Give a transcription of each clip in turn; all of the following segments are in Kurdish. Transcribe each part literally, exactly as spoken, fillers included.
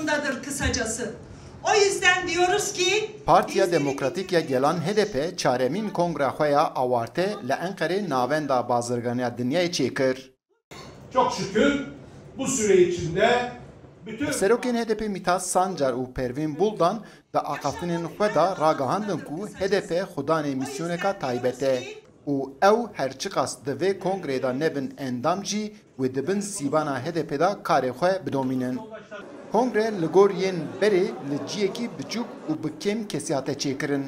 Dadır kısacası. O yüzden diyoruz ki Partiya Demokratîk ya Gelan, H D P, çaremîn kongra xwe ya awarte li Enqerê navenda bazirganiya dinyayê çêkir. Çok şükür bu süre içinde bütün Serokên H D P Mîtat Sancar û Pervîn Buldan di axaftinên xwe de ragihandin ku H D P xudanê mîsyoneka taybet e û ew her çiqas di vê kongreyê de nebin endam jî, wê di bin sîbana H D P de karê xwe bidomînin. Kongre li gor yên berê li ciyekî biçûk û bi kêm kesî hate çêkirin.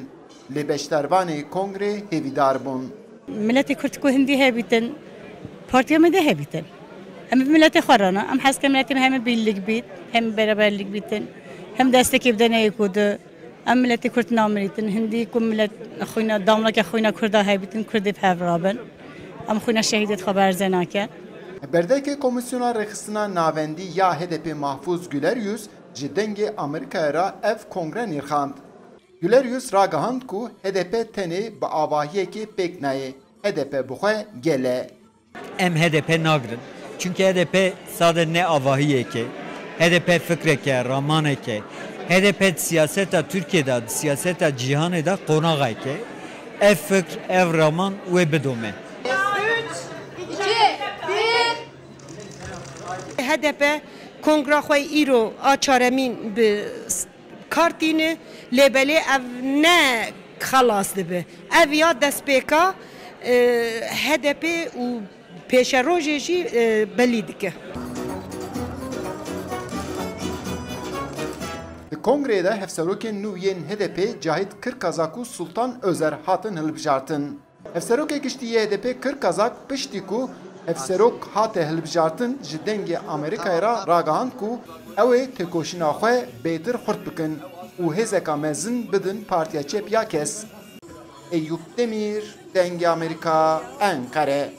Lê beşdarvanê kongrê hêvîdar bûn. Miletê Kurd ku hindî hebîtin, partiya me de hebîtin. Em bi miletê xwe re ne. Em hez ke miletê me heme birlik bît, hem beraberlik bîtin, hem destekê bidene yek û du. Em miletê Kurd namirîtin. Hindî ku milet xwîna, damleke xwîna Kurda hebîtin, Kurdê bi hev rabin. Em xwîna şehîdê xwe berze nake. Berdevkê Komîsyona Rêxistina Navendî ya H D P Mahfuz Gülerius ji Dengê Amerîkayê re ev kongre nirxand. Gülerius ragihand ku H D P tenê bi avahiyekê pêk nayê. H D P bi xwe gel e. Em H D P nagirin. Çunke H D P sade ne avahiyek e. H D P fikrek e, ramanek e. H D P di siyaseta Tirkiyê de, di siyaseta cîhanê de qonaxek e. Ev fikr, ev raman wê bidome. H D P kongra xwe îro a çaremîn bi kar tîne, lê belê ev ne xelas dibe. Ev ya destpêka, e, H D P û pêşerojê jî, e, belî dike. Di kongreyê de hevserokên nû yên H D P Cahit Kirkazak û Sultan Özer hatin hilbijartin. Hevserokê Giştî yê H D P Kir Kazak piştî ku hevserok hate hilbijartin ji Dengê Amerîkayê re ragihand ku ew ê têkoşîna xwe bêtir xurt bikin û hêzeka mezin bidin Partiya Çep ya Kesk. Eyûp Demîr, Dengê Amerîka, Enqere.